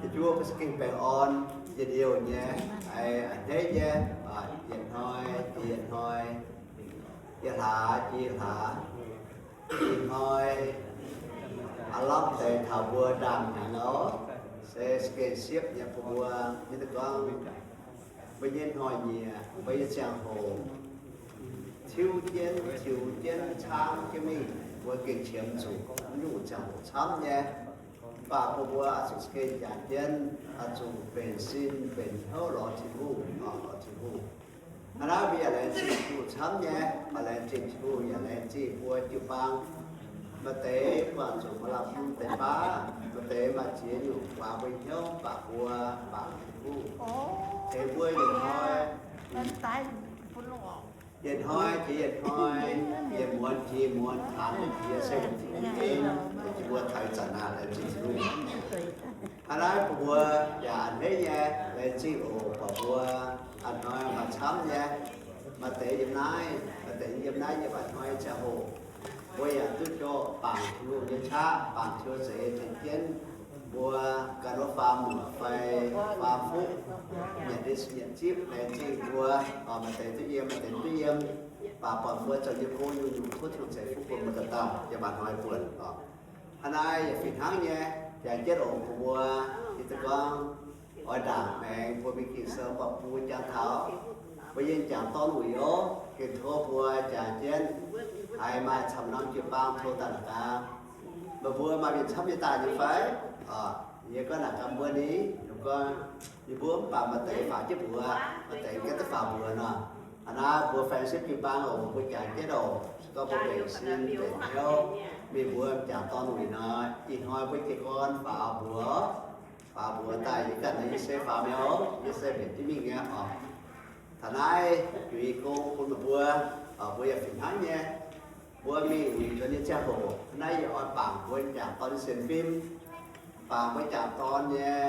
Ziouv mbuo za'gengh baengh orn, njien-youh nyei, a'hneiv nyei, yietc hnoi jiex yietc hnoi, yietc hlaax jiex yietc hlaax. Ih hnoi aav lamh deix taux mbuo ndaangc hnyangx oc, se za'gengh siepv nyei bun mbuo hiuv duqv gorngv mbuo nyei hnoi-nyieqc, mbuo nyei ziangh hoc tiuv jienv, tiux jienv, caangv jienv mingh, mbuo gengh qiemx zuqc nyungc ziangh hoc camv nyei. Mv baac bun mbuo oix zuqc za'gengh jangx jienv, oix zuqc benx sin benx hnyouv lorz Tin-Hungh, lorz Tin-Hungh. Hnangv naaiv mbuo yaac laengz zingh Tin-Hungh camv nyei, oix laengz zingh Tin-Hungh, yaac laengz zingh mbuo jiu-baang. Maaih deix buangh zuqc maaih lamh deix baav, maaih deix maaih ziex nyungc guaax mbuo hnyouv, mv baac mbuo bangc Tin-Hungh tengx mbuo yietc hnoi, yietc hnoi jiex yietc hnoi, yietc muonz jiex muonz, hlaax jiex se Tin-Hungh en, mbuo taux ih zanc naaiv laengz zingh Tin-Hungh. Hnangv naaiv bun mbuo yaac a'hneiv nyei, laengz zingh oc, buatc mbuo a'hnoi maaih camv nyei, maaih deix yiem naaiv, maaih deix yiem naaiv, yiem a'hnoi ziangh hoc, mbuo yaac duqv jorh bangc Tin-Hungh nyei qaqv, bangc Tin-Hungh za'eix tengx jienv mbuo ganh wuov faam muoc fai faam fuqv nyanc nyei nyanc zipv, laengz zingh mbuo. Maaih deix duqv yiem, maaih deix duqv yiem, mv baac buatc mbuo zoux nyei gong nyungc-nyungc tov Tin-Hungh ceix fuqv bun mbuo dauh dauh yiem a'hnoi buonc oc. Hnangv naaiv yaac fih hnangv nyei, jangx jienv oc, bun mbuo hiuv duqv gorngv oix ndaangc maengx mbuo mingh Ging-Sou, mv baac bun mbuo jangx taux mbuo nyei jangc dorn wuic oc, gengh tov mbuo jangx jienv haiz maaih camv norm jiu-baang tov daaih naaic gaax, meih mbuo maaih mienh camv nyei daaih nyei fai? Yie gorngv naaic gaax mbuo ni, gorngv ninh mbuo mv baac maaih deix faaux jienv mbuox, maaih deix gengh duqv faaux mbuox nor. Hnangv naaiv mbuo fellowship jiu-baang oc, mbuo jangx jienv oc, se gorngv mbuo mbenc sin mbenc hnyouv mingh mbuo jangc dorn wuic nor, ih hnoi mbuo jiez gorn faaux mbuox, faaux mbuox daaih yie ganh nyei se faaux mi'aqv, yie se mbenc jienv mingh nyei oc. Taux naaiv juix gong bun meih mbuo, mbuo yaac fih hnangv nyei. Mbuo mingh wuic nzuonx nyei ziangh hoc, naaiv yie oix bangc mbuo jangc dorn nyei sienx fim, bangc mbuo jangc dorn nyei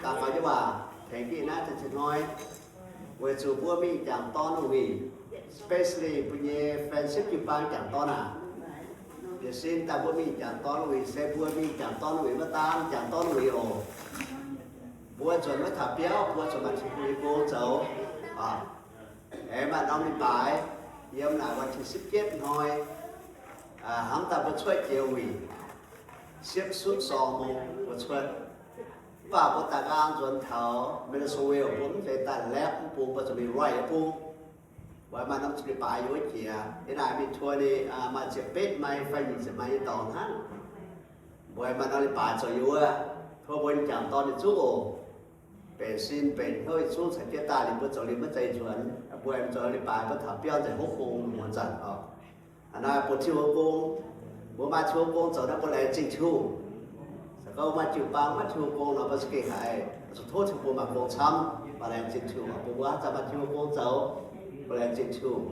daux gaux nyei waac tengx jienv naaiv zinh hnoi. Weic zuqc mbuo mingh jangc dorn wuic, especially mbuo nyei fellowship jiu-baang jangc dorn aac, yietc sin daaih mbuo mingh jangc dorn wuic se mbuo mingh jangc dorn wuic maiv daan jangc dorn wuic oc. Mbuo nzuonx maiv taux biauv, mbuo zuqc maaih Tin-Hungh nyei gong zoux. Aengx maaih norm leiz-baaix yiem naaic วันที่สิบเจ็ด hnoi, hnamv daaih mbuo cuotv jiex wuic, siepv sutv sorng mungz mbuo cuotv. Mv baac mbuo daaih nqaang nzuonx taux Minnesota, mbuo mv zeiz daaih left mv bung, mbuo zuqc mingh right mv bung. Mbuo maaih norm leiz-baaix yiem wuov jiex, yiem naaic mingh tuo ninh maaih ziepc betv mile fai nyic ziepc mile nyei dorngx hnangv. Mbuo maaih norm leiz-baaix zoux yiem wuov, tov mbuo jangc dorn ninh zungv oc, mbenc sin mbenc hnyouv ninh zungv caux jienv daaih liuz mbuo zoux liuz maiv zeiz nzuonx. Mbuo zoux leiz-baaix mbuo taux biauv nzengc hopv hung muonz zanc oc. Aa naaiv bun Tin-Hungh gong, mbuo maaih Tin-Hungh gong zoux naaiv mbuo laengz zingh Tin-Hungh. Se gorngv maaih jiu-baang maiv Tin-Hungh gong nor, mbuo za'gengh haiz zuqc tov Tin-Hungh bun maaih gong camv, mv baac laengz zingh Tin-Hungh bun mbuo haaix zanc maaih Tin-Hungh gong zoux, mbuo laengz zingh Tin-Hungh.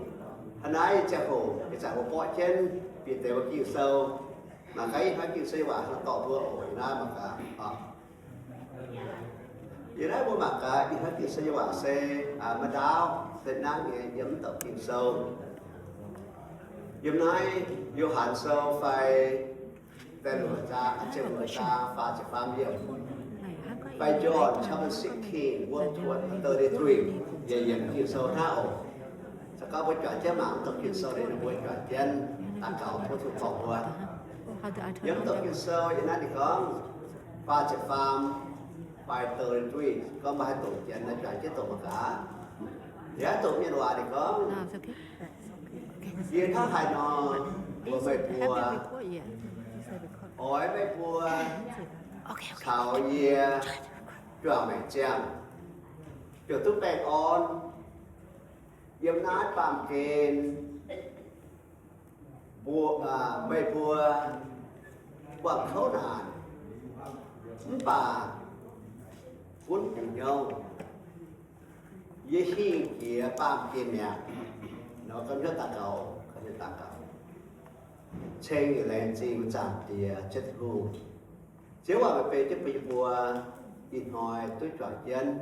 Hnangv naaiv nyei ziangh hoc, ih zanc mbuo borqv jienv Bide wuov Ging-Sou, mangc gaax ih hnoi Ging-Sou nyei waac hnangv dorh mbuo oc. Ih naaiv mangc gaax. Ih naaiv mbuo mangc gaax ih hnoi Ging-Sou nyei waac se, aa, maiv ndaauv, se nangv nyei yiem mv douc Ging-Sou. Yiem naaiv Yo^han Sou fai da'luoqc zaang, ziepc luoqc zaang, faah ziepc faam yiemc, fai John chapter sixteen, verse thirty-three, yietc yiemc Ging-Sou hnangv oc. Se gorngv mbuo juangc jienv mangc mv douc Ging-Sou liuz, mbuo juangc jienv daux gaux tov Tin-Hungh dorh mbuo. Yiem mv douc Ging-Sou yiem naaiv ninh gorngv, faah ziepc faam, fai thirty-three, gorngv mbuo haih doqc janx naaiv juangc jienv doqc mangc gaax. Yiem naaiv doqc mienh waac ninh gorngv, yie hnangv haaix nor mbuox meih mbuo, oix meih mbuo caux yie juangc maengc ziangh, juangc duqv baengh orn. Yiem naaiv baamh gen mbuo, aa, meih mbuo buangh kouv naanc, mv baac gunv gu'nyouv, yie hingh jiex baamh gen mi'aqv. Nor ganh hnyouv daux gaux, ganh hnyouv daux gaux. Ceng yietc laengz zingh mbuo Zaangc Diex Ziouv Tin-Hungh. Ziouv aac, meih benx jienv bun yie mbuo ih hnoi duqv juangc jienv.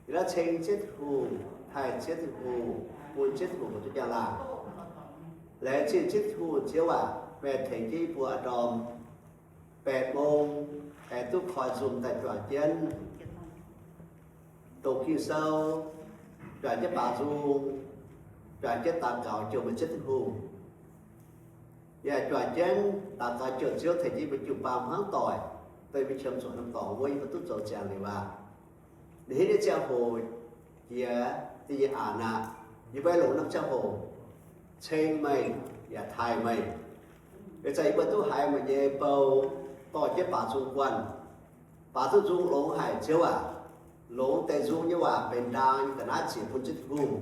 Yie naaiv ceng Ziouv Tin-Hungh, taaih Ziouv Tin-Hungh, bun Ziouv Tin-Hungh mbuo duqv njang-laangc. Laengz zingh Ziouv Tin-Hungh, Ziouv aac, meih tengx jienv yie mbuo a'ndorm แปดโมง aengx duqv koi nzung daaih juangc jienv doqc Ging-Sou, juangc jienv baaux nzung, juangc jienv daux gaux jouh meih Ziouv Tin-Hungh. Yaac juangc jienv daux gaux jouh Ziouv tengx jienv mbuo jiu-baang hnangv doic, dongh mbuo qiemx zuqc norm dorngx wuov yie mbuo duqv zoux ziangx liuz aqv. Ninh hiuv nyei ziangh hoc jiex da'nyeic aanx aqv. Yie mbuo longc norm ziangh hoc ceng meih yaac taaih meih. Ih zanc yie mbuo duqv haiz meih nyei bou dorh jienv baaux nzung guanh, baaux duqv nzung longx haic Ziouv aac. Longx deix nzung nyei waac benx ndaang nyei ga'naaiv ziec bun Ziouv Tin-Hungh.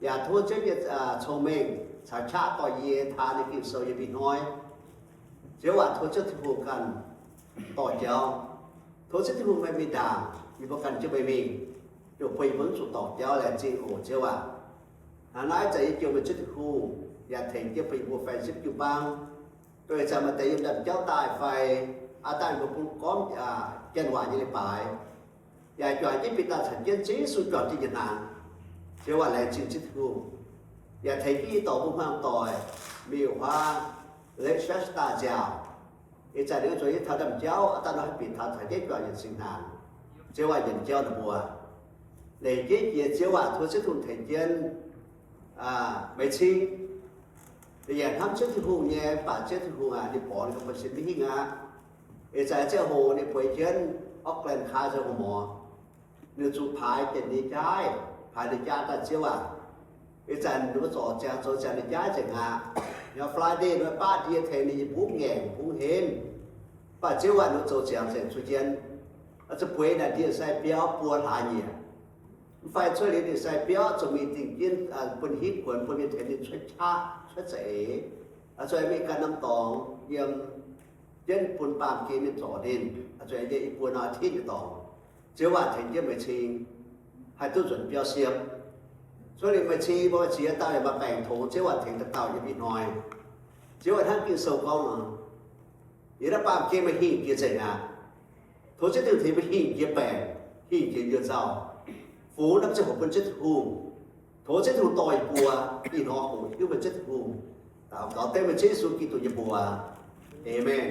Yaac tov Ziouv nyei cong-mengh caux qaqv dorh yie taan nyei Ging-Sou yiem ih hnoi. Ziouv aac, tov Ziouv Tin-Hungh ganh dorh jauv. Tov Ziouv Tin-Hungh meih mingh ndaangc, yie mbuo ganh jienv meih mingh, yaac bun yie mbuo mv zuqc dorngc jauv. Laengz zingh oc Ziouv aac. Hnangv naaiv zanc yie jouh meih Ziouv Tin-Hungh yaac tengx jienv bun yie mbuo fai sipv jiu-baang, dongh ih zanc maaih deix yiem ndaamv-jauv daaih fai aa dangh yie mbuo bun gorngv janx waac nyei leiz-baaix, yaac juangc jienv bieqc daaih caux jienv Ziouv Yesu juangc jienv nyei hnaangx. Ziouv aac, laengz zingh Ziouv Tin-Hungh, yaac tengx jienv yie dorc mbuo hmuangv doic, Miuc Huaav, Leiz Shasta nziaauc. Ih zanc ninh zuqc yiem taux ndaamv-jauv, aa dangh nor haih bieqc taux caux jienv juangc yietc singx hnaangx. Ziouv aac, nyiemc jauv ninh mbuo. Leiz jienv jiex Ziouv aac, tov Ziouv Tin-Hungh tengx jienv meih cing. Ninh yaac hnamv Ziouv Tin-Hungh nyei, mv baac Ziouv Tin-Hungh aac, ninh borngz ninh ganh buonv-sin maiv hingh aqv. Ih zanc ziangh hoc ninh bueix jienv Auckland Kaiser Hospital, ninh zuqc paaix jienv ninh jaaix, paaix ninh jaaix daaih Ziouv aac. Ih zanc ninh mbuo zorc ziangx zoux ziangx ninh jaaix nzengc aqv. Yiem Friday ninh mbuo baav ndie tengx ninh nyei mbungv ngaengc mbungv henv. Mv baac Ziouv aac, ninh mbuo zoux ziangx nzengc cuotv jienv, zuqc bueix naaic ndie-sai biauv buo hlaax nyieqc. Mv fai cuotv liuz ndie-sai biauv zuqc mingh dingc jienv bun hitv kuonx bun mienh tengx ninh cuotv qaqv cuotv za'eix. Zuqc mingh ganh norm dorngx yiem jienv bun baamh gen mienh zorc ninh, zuqc yiem i buo norm tinv nyei dorngx. Ziouv aac, tengx jienv meih cing, haih duqv nzuonx biauv siev. Cuotv liuz meih cing mbuo ziex dauh yaac maaih baengc tongx, Ziouv aac, tengx dauh dauh yiem ih hnoi. Ziouv aac, hnangv Ging-Sou gorngv nor, yiem naaiv baamh gen meih hingh jiex nzengc aqv. Tov Ziouv Tin-Hungh tengx mbuo hingh jiex baengc, hingh jiex yuoh nzauh, fungx norm ziangh hoc bun Ziouv Tin-Hungh. Tov Ziouv Tin-Hungh dorh yie mbuo ih hnoi hoqc hiuv meih Ziouv Tin-Hungh. Daux gaux dengv meih Ziouv Yesu Giduc nyei mbuox. Aamen.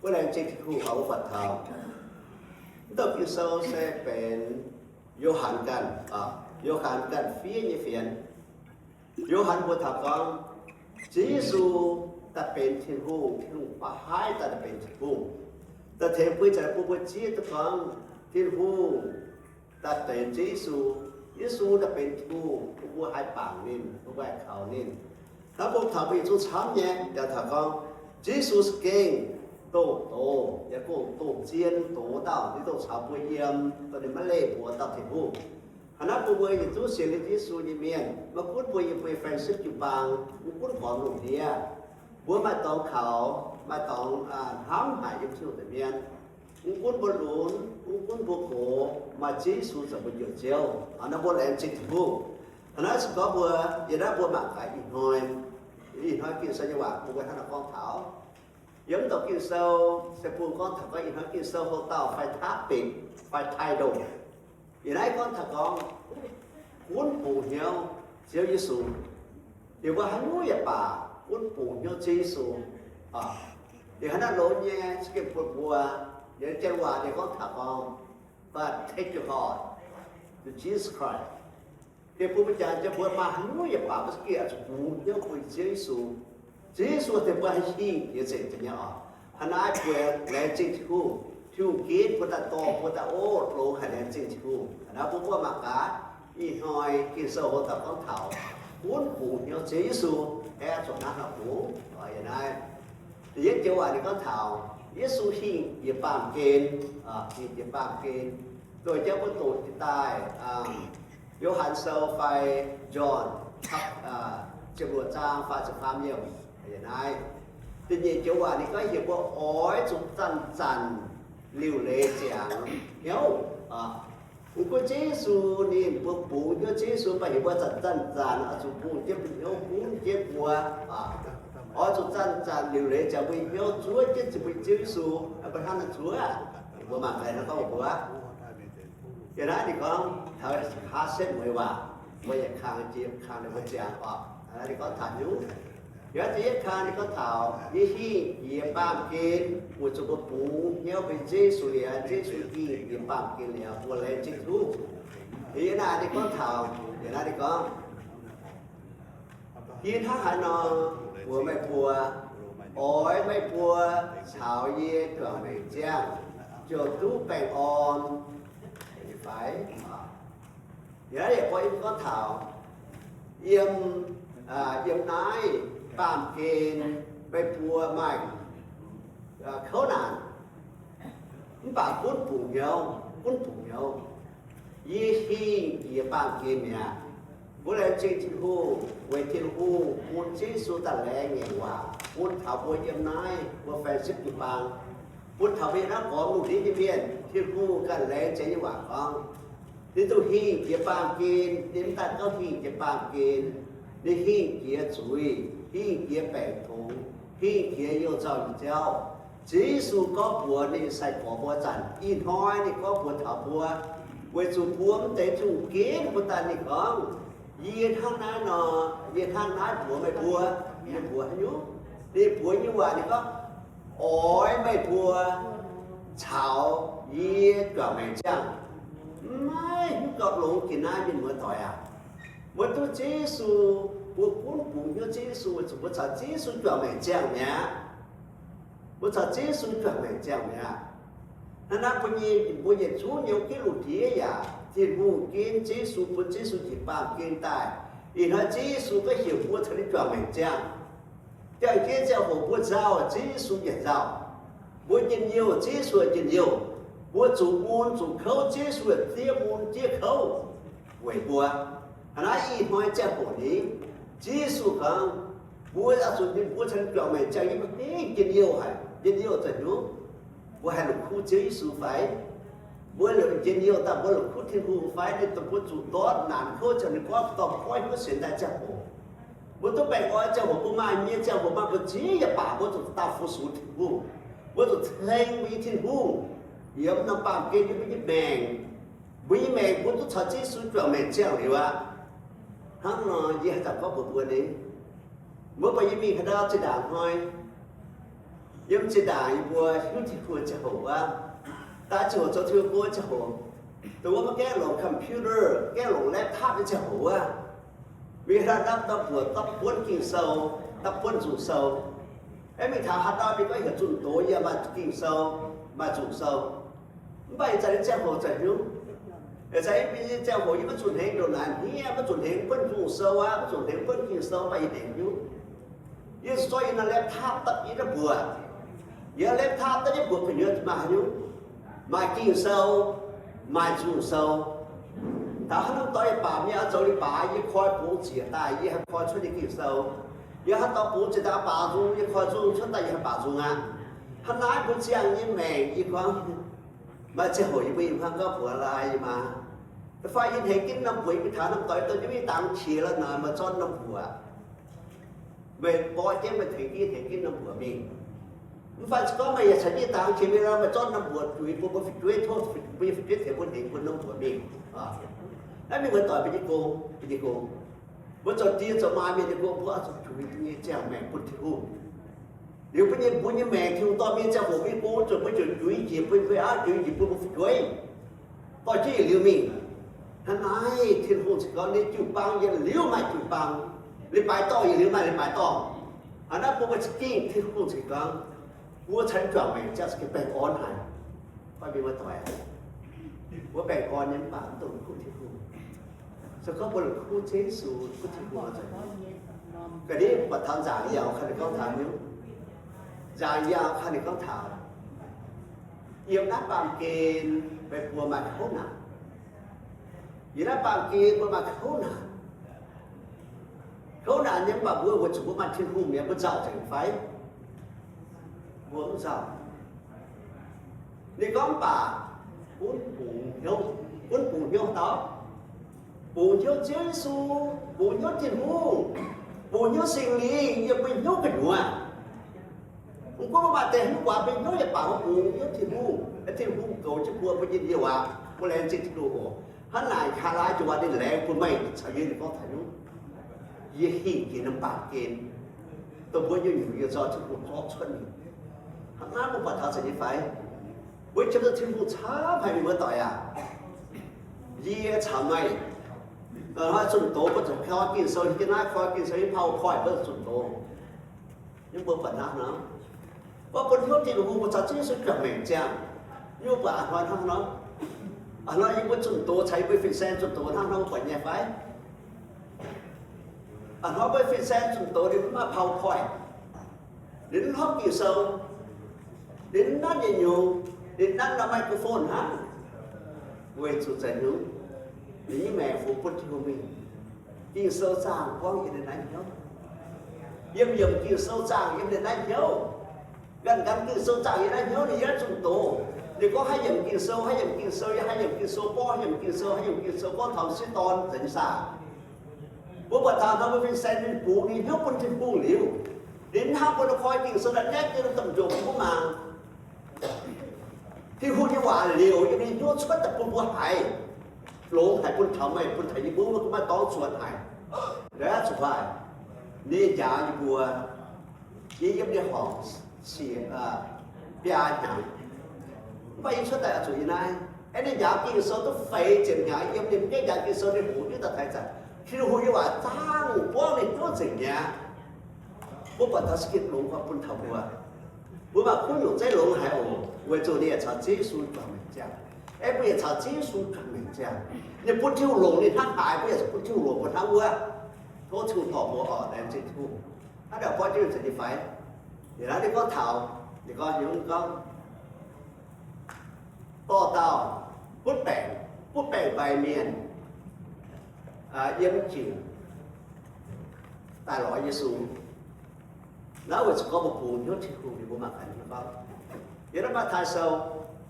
Wuov laengz zingh Tin-Hungh oc, wuov fatv taux. Mv douc Ging-Sou se benx Yo^han ganh, Yo^han ganh fiev nyei fienx. Yo^han mbuox taux gorngv, Ziouv Yesu daaih benx Tin-Hungh, Tin-Hungh ba'haiv daaih benx Tin-Hungh. Daaih tengx bun ih zanc bun mbuo zieqv duqv gorngv Tin-Hungh daaih benx Ziouv Yesu. Yesu daaih benx Tin-Hungh, bun mbuo haih bangc ninh, bun mbuo haih kaux ninh. Hnangv mbuo taux mbuo yietc zungv camv nyei, yaac taux gorngv Ziouv Yesu se gengh dongh doz, yaac gengh dongh zien doz dauh, ninh dongh caux mbuo yiem, dongh ninh maiv leih mbuo dauh Tin-Hungh. Hnangv naaiv bun mbuo yietc zungv sienx liuz Yesu nyei mienh, maiv gunv mbuo yiem mbuo nyei friendship jiu-baang, mv gunv gormx lungh ndiev, mbuo maaih dorngx kaux, maaih dorngx hnamv haic yiem Tin-Hungh nza'hmien. Mv gunv mbuo lunx, mv gunv mbuo gox, maaih Ziouv Yesu zoux mbuo njoux Ziouv. Hnangv naaiv mbuo laengz zingh Tin-Hungh. Hnangv naaiv se gorngv mbuo, yiem naaiv mbuo mangc gaax ih hnoi, ih hnoi Ging-Sou nyei waac bun mbuo hnangv naaiv gorngv taux. Yiem mv douc Ging-Sou se bun gorngv taux gorngv ih hnoi Ging-Sou hlo dauh fai topic fai title. Yiem naaiv gorngv taux gorngv gunv bungx hnyouv Ziouv Yesu. Yie mbuo haaix nyungc yaac baac gunv bungx hnyouv Ziouv Yesu. Yie hnangv naaiv longx nyei, se gengh bun mbuo, yiem janx waac ninh gorngv taux gorngv, but take your heart to Jesus Christ. Diex bun mbuo jangx jienv mbuo maaih haaix nyungc yaac baac mbuo za'gengh oix zuqc bungx hnyouv bun Ziouv Yesu. Ziouv Yesu diex bun haih hingh jiex nzengc nyei oc. Hnangv naaiv mbuo laengz zingh Tin-Hungh, Tin-Hungh ginv mbuo daaih dorh mbuo daaih ov longx haic, laengz zingh Tin-Hungh. Hnangv naaiv mbuo mbuo mangc gaax ih hnoi Ging-Sou wuov dauh gorngv taux gunv bungx hnyouv Ziouv Yesu, aeqv, zuqc hnangv haaix bungx yiem naaiv. Da'yietv joux waac ninh gorngv taux Yesu hingh jiex baamh gen, hingh jiex baamh gen. Doix jauv mbuo doqc jiex daaih, Yo^han Sou fai John, ziepc luoqc zaang faah ziepc faam yiemc, yiem naaiv. Da'nyeic joux waac ninh gorngv heuc mbuo oix zuqc zanc zanc liuc leiz ziangx hnyouv. Mv gunv Ziouv Yesu ninh mbuo bungx hnyouv Ziouv Yesu, mv baac heuc mbuo zanc zanc zanc oix zuqc bungx jienv mbuo hnyouv gunv jienv mbuo. Oix zuqc zanc zanc liuc leiz ziangx mbuo hnyouv zuov jienv zuqc mbuo Ziouv Yesu. Mbuo hnangv naaiv zuov, mbuo mangc gaax hnangv gorngv mbuox. Yiem naaiv ninh gorngv taux kaav setv mueiz waac, mbuo yietc kang jiex kang ninh mbuo ziangx oc. Ninh gorngv taux nyungc. Yiem naaiv da'yietv kang ninh gorngv taux yie hingh jiex baamh gen, weic zuqc mbuo bungx hnyouv benx Yesu liuz, Yesu hingh jiex baamh gen liuz, mbuo laengz zingh Tin-Hungh. Yiem naaiv ninh gorngv taux, yiem naaiv ninh gorngv, yie hnangv haaix nor mbuox meih mbuo, oix meih mbuo caux yie juangc maengc ziangh, ziouc duqv baengh orn fai? Yiem naaiv yaac gorngv taux yiem, yiem naaiv baamh gen meih mbuo maaih kouv naanc, mv baac gunv bungx hnyouv, gunv bungx hnyouv. Yie hingh jiex baamh gen mi'aqv. Mbuo laengz zingh Tin-Hungh weic Tin-Hungh bun Ziouv Yesu daaih laengz ngaengc waac bun taux mbuo yiem naaiv mbuo faix sipv jiu-baang, bun taux mbuo yiem naaiv gormx lungh ndiev nyei mienh. Tin-Hungh ganh laengz zingh nyei waac gorngv, ninh duqv hingh jiex baamh gen, ninh mv daaih gorngv hingh jiex baamh gen, ninh hingh jiex zuiz, hingh jiex baengc tongx, hingh jiex youh nzauh nyei jauv. Ziouv Yesu gorngv mbuox ninh sai-gorx mbuo zanc, ih hnoi ninh gorngv mbuox taux mbuo, weic zuqc mbuo mv deix zuqc ginv mbuo daaih. Ninh gorngv, yie hnangv naaiv nor, yie hnangv naaiv mbuox meih mbuo. Ninh mbuox haaix nyungc? Ninh mbuox nyei waac ninh gorngv, oix meih mbuo caux yie juangc maengc ziangh. Maiv hiuv gauh longx jiex naaiv, mienh muoz-doic aac. Mbuo duqv Ziouv Yesu, mbuo gunv bungx hnyouv Ziouv Yesu weic zuqc mbuo caux Ziouv Yesu juangc maengc ziangh mi'aqv. Mbuo caux Ziouv Yesu juangc maengc ziangh mi'aqv. Hnangv naaiv mbuo nyei, mbuo yietc zungv nyei wuov ginv lungh ndiev yaac Tin-Hungh ginv Ziouv Yesu, bun Ziouv Yesu njiec baamh gen daaih. Ih hnoi Ziouv Yesu gorngv heuc mbuo caux ninh juangc maengc ziangh. Jangx jienv ziangh hoc mbuo nzauh, Ziouv Yesu yaac nzauh. Mbuo njien-youh, Ziouv Yesu yaac njien-youh. Mbuo zuqc mun zuqc kouv, Ziouv Yesu yaac zieqv mun zieqv kouv weic mbuo. Hnangv naaiv ih hnoi ziangh hoc ni, Ziouv Yesu gorngv, mbuo oix zuqc ninh mbuo caux juangc maengc ziangh, yie mbuo gengh njien-youh haic. Njien-youh daaih hnyouv, mbuo haih la'kuqv Ziouv Yesu fai? Mbuo njien-youh daaih mbuo la'kuqv Tin-Hungh fai? Ninh dongh mbuo zuqc ndortv naanc kouv ziangh, ninh gorngv dorh koiv hnyouv sienx daaih ziangh hoc, mbuo duqv baengh orn ziangh hoc, mbuo maaih mienh ziangh hoc, maaih mbu'ziex yaac baac, mbuo zuqc daaih fu-sux Tin-Hungh. Mbuo zuqc ceng mbuo nyei Tin-Hungh yiem norm baamh gen yiem mbuo nyei maengc. Mbuo nyei maengc mbuo duqv caux Ziouv Yesu juangc maengc ziangh liuz aqv. Hnangv nor yie haih daaih gorngv mbuox mbuo ni, mbuo buatc yie mingh haaix ndau zinh ndaangc hnoi, yiem zinh ndaangc yie mbuo hiuv Tin-Hungh ziangh hoc wuov, daaih ziangh hoc zoux Tin-Hungh go ziangh hoc, dongh wuov maiv gaengh longc computer, gaengh longc laptop nyei ziangh hoc wuov, mingh haaix ndau dapv norm mbuoc, dapv buonv Ging-Sou, dapv buonv nzungh sou. Aeqv, mingh taux haaix ndau mingh gorngv heuc zunh doz yie maaih Ging-Sou, maaih nzungh sou. Mv baac ih zanc nyei ziangh hoc zanc hnyouv, ih zanc nyei ziangh hoc yie maiv zuqc hnengx ndongc naaic hniev, maiv zuqc hnengx buonv nzungh sou aqv, maiv zuqc hnengx buonv Ging-Sou, mv baac yie hnengx hnyouv. Yie zuqc zorqv yie norm laptop dapv yie nyei mbuoqc. Yie laptop dapv yie mbuoqc gu'nyuoz maaih haaix nyungc? Maaih Ging-Sou, maaih nzungh sou. Taux haaix norm dorngx yie baac mienh oix zoux leiz-baaix, yie koi bungx ziec daaih yie haih koi cuotv nyei Ging-Sou. Yie haaix dorngx bungx ziec daaih baac nzung, yie koi nzung cuotv daaih yie haih baac nzung aqv. Hnangv naaiv mbuo ziangh nyei maengc yie gorngv, maaih ziangh hoc yie mbuo ih hnoi gorngv mbuox laaix yie maa, da'faanh yie hnengx ginv norm mbuoqc, yie mingh taux norm dorngx dongh yie mingh dangx qiex la'naaix maaih zorqv norm mbuoqc. Meih borqv jienv meih tengx ginv, hnengx ginv norm mbuoqc mingh. Mv fai se gorngv meih yaac caux jienv dangx qiex mingh nor, meih zorqv norm mbuoqc zuiz bun mbuo fu'jueiv, tov mbuo nyei fu'jueiv tengx mbuo hnengx bun norm mbuoqc mingh. Naaiv mingh muoz-doic, mbuo nyei gong, mbuo nyei gong, mbuo zoux die zoux maa mienh nyei gong, mbuo oix zuqc juix mbuo nyei ziangh maengc bun Tin-Hungh. Liuz mbuo nyei, mbuo nyei maengc Tin-Hungh dorh mingh ziangh hoc mingh go, zuqc mbuo ziouc juix njiec bun mbuo auv, juix njiec bun mbuo fu'jueiv, dorh jienv yietc liuz mingh. Hnangv naaiv Tin-Hungh cingx gorngv ninh jiu-baang yietc liuz maaih jiu-baang, leiz-baaix dorngh yietc liuz maaih leiz-baaix dorngh. Hnangv naaiv bun mbuo za'gengh Tin-Hungh cingx gorngv, mbuo caux ninh juangc maengc ziangh se gengh baengh orn haic. Mv baac mienh muoz-doic, mbuo baengh orn nyei mv baac mv dungx la'kuqv Tin-Hungh. Se gorngv mbuo la'kuqv Ziouv Yesu, la'kuqv Tin-Hungh nor, ga'ndiev mbuo buatc taux nzaangc yaauc kangx ninh gorngv taux nyungc. Nzaangc yaauc kangx ninh gorngv taux, yiem naaiv baamh gen meih mbuo maaih kouv naanc. Yiem naaiv baamh gen mbuo maaih kouv naanc. Kouv naanc nyei mv baac mbuo weic zuqc mbuo maaih Tin-Hungh mi'aqv, mbuo nzauh nzengc fai? Mbuo mv nzauh. Ninh gorngv mv baac gunv bungx hnyouv, gunv bungx hnyouv dau, bungx hnyouv Ziouv Yesu, bungx hnyouv Tin-Hungh, bungx hnyouv Singx Lingh yiem mbuo hnyouv gu'nyuoz. Mv gunv mbuo maaih deix hnyouv waac, mbuo hnyouv yaac baac mbuo bungx hnyouv Tin-Hungh, Tin-Hungh goux jienv mbuo, mbuo njien-youh aqv, mbuo laengz zingh Tin-Hungh oc. Hnangv naaic, Kaalaa jiez waac ninh laengz bun meih caux yie, ninh gorngv taux nyungc, yie hingh jiex norm baamh gen. dongh mbuo nyungc-nyungc yie nzorng Tin-Hungh zorqv cuotv mingh. Hnangv naaiv mbuo buatc taux zeiz nyei fai? Mbuo qiemx duqv Tin-Hungh camv haic, mienh muoz-doic aac. Yie caux meih, hnoi zunh doz mbuo zuqc koi Ging-Sou, hieh jienv naaiv koi Ging-Sou, hieh PowerPoint mbuo zuqc zunh doz. Yie mbuo buatc hnangv nor, mbuo bun hnyouv Tin-Hungh, mbuo caux Ziouv Yesu juangc maengc ziangh. Yie mbuo buatc a'hnoi hnangv nor, a'hnoi yie mbuo zunh doz caux yie mbuo fin-saeng zunh doz hnangv nor, mbuo buatc nyei fai? A'hnoi mbuo fin-saeng zunh doz ninh mv maaih PowerPoint, ninh mv hopv Ging-Sou, ninh mv nanv nyei nyungc, ninh nanv norm microphone hnangv. Weic zuqc zanc nyungc ninh nyei maengc fungx bun Tin-Hungh mingh. Ging-Sou zaangh buangv yiem ninh naaiv hnyouv. Yiem yiemc Ging-Sou zaangh yiem ninh naaiv hnyouv. Nqanx nqanx Ging-Sou zaangh yiem naaiv hnyouv, ninh yiem zunh doz. Ninh gorngv haih yiemc Ging-Sou, haih yiemc Ging-Sou, yie haih yiemc Ging-Sou, gorngv haih yiemc Ging-Sou, haih yiemc Ging-Sou, gorngv taux m'sieqv dorn nzengc saah. Mbuo buatc taux nor mbuo fin-saeng ninh bungx ninh hnyouv bun Tin-Hungh liuz, ninh mv hnangv mbuo koi Ging-Sou daaih naetv jienv domh njoux bun mbuo mangc. Tin-Hungh nyei waac liouc yiem ninh hnyouv cuotv daaih bun mbuo haiz, longx haic bun taux meih, bun taux yie mbuo, mbuo maiv dorngx zuotc haic. Ndaav zuqc haic, ninh njaaux yie mbuo, yie yiem nyei horngc biaa hnyangx, mv baac yie cuotv daaih oix zuqc yiem naaiv. Aeqv, ninh njaaux Ging-Sou duqv feix ziepc hnyangx, yiem ninh mv gaengh njaaux Ging-Sou ninh hoqc hiuv daaih taux ih zanc. Tin-Hungh nyei waac zaangh buangv ninh hnyouv nzengc mi'aqv. Mbuo buatc taux se gengh longx gorngv bun taux mbuo. Mbuo maaih kuv nyungc zeiv longx haic oc, weic zuqc ninh yaac caux Ziouv Yesu juangc maengc ziangh. Aeqv, mbuo yaac caux Ziouv Yesu juangc maengc ziangh. Ninh bun Tin-Hungh longc ninh hnangv haaix, mbuo yaac zuqc bun Tin-Hungh longc mbuo hnangv wuov. Tov Tin-Hungh dorh mbuo oc, laengz zingh Tin-Hungh. Hnangv naaic buatc jienv ninh zeix nyei fai? Liuz naaiv ninh gorngv taux, ninh gorngv, ninh gorngv, dorh dauh butv baengc, butv baengc-mbaih mienh yiem jiuc daaih lorz Yesu. Naaiv weic zuqc gorngv mbuo bungx hnyouv Tin-Hungh, ninh mbuo mangc gaax ninh gorngv, yiem naaiv Matv^taai Sou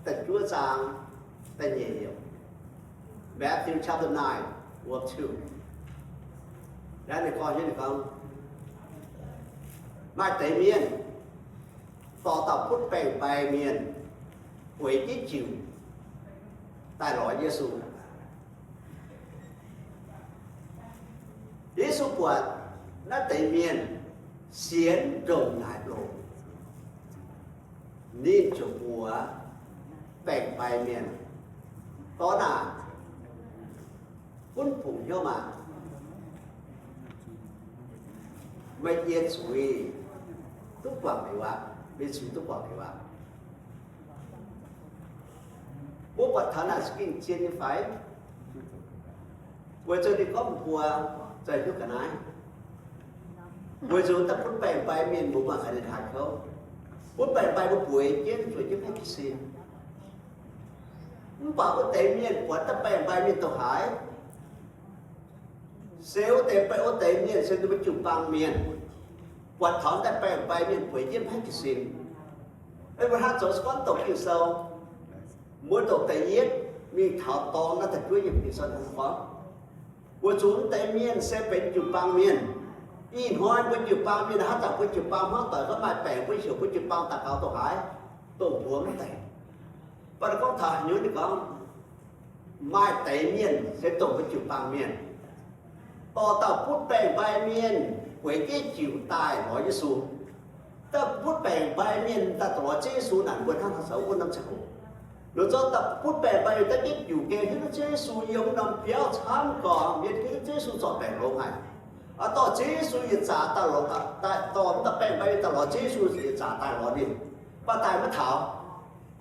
da'juov zaang da'nyeic yiemc, Matthew chapter nine, verse two. Naaiv ninh gorngv, ninh gorngv, maaih deix mienh dorh dauh butv baengc-mbaih mienh bueix jienv jiuc daaih lorz Yesu. Yesu buatc naaiv deix mienh sienx ndongc naaic longx, ninh ziouc mbuox baengc-mbaih mienh, Dorn aah! Gunv bungx hnyouv maah! Meih nyei zuiz duqv guangc liuz aqv. Meih nyei zuiz duqv guangc liuz aqv. Mbuo buatc taux naaic za'gengh zien nyei fai? Weic zuqc ninh gorngv mbuox mbuo, za'gengh ga'naaiv, weic zuqc daaih butv baengc-mbaih mienh mbuo mangc gaax ninh haaix kouv. Butv baengc-mbaih mbuo bueix jienv zueiz jienv maiv jiez sin. Mv baac wuov deix mienh buatc daaih baengc-mbaih mienh dongh haaix, se wuov deix, wuov deix mienh se ninh mbuo jiu-baang mienh, buatc taux daaih baengc-mbaih mienh bueix jienv maiv jiez sin. Mbuo hnangv zoux se gorngv doqc Ging-Sou, mbuo doqc da'yietv mingh taux dorng naaiv da'juov yiemc Ging-Sou hnangv gorngv, weic zuqc wuov deix mienh se benx jiu-baang mienh. Ih hnoi mbuo jiu-baang mienh hnangv zanc mbuo jiu-baang hmuangv doic gorngv maaih baengc mbuo heuc mbuo jiu-baang daux gaux dongh haaix, dongh mbuo mv deix. Mv baac ninh gorngv taux haaix nyungc, ninh gorngv maaih deix mienh se dongh mbuo jiu-baang mienh, dorh dauh butv baengc-mbaih mienh bueix jienv jiuc daaih lorz Yesu. Dauh butv baengc-mbaih mienh daaih lorz Ziouv Yesu naaic mbuo hnangv haaix zoux wuov norm ziangh hoc. Ninh zorqv dauh butv baengc-mbaih mienh daaih jienv jiuc gengh hiuv duqv Ziouv Yesu yiem norm biauv camv gorx, mienh hiuv duqv Ziouv Yesu zorc baengc longx haic. Aa, dorh Ziouv Yesu yietc zaqc daaih lorz, dorh dauh baengc-mbaih mienh daaih lorz Ziouv Yesu yietc zaqc daaih lorz ninh, mv baac daaih maiv taux.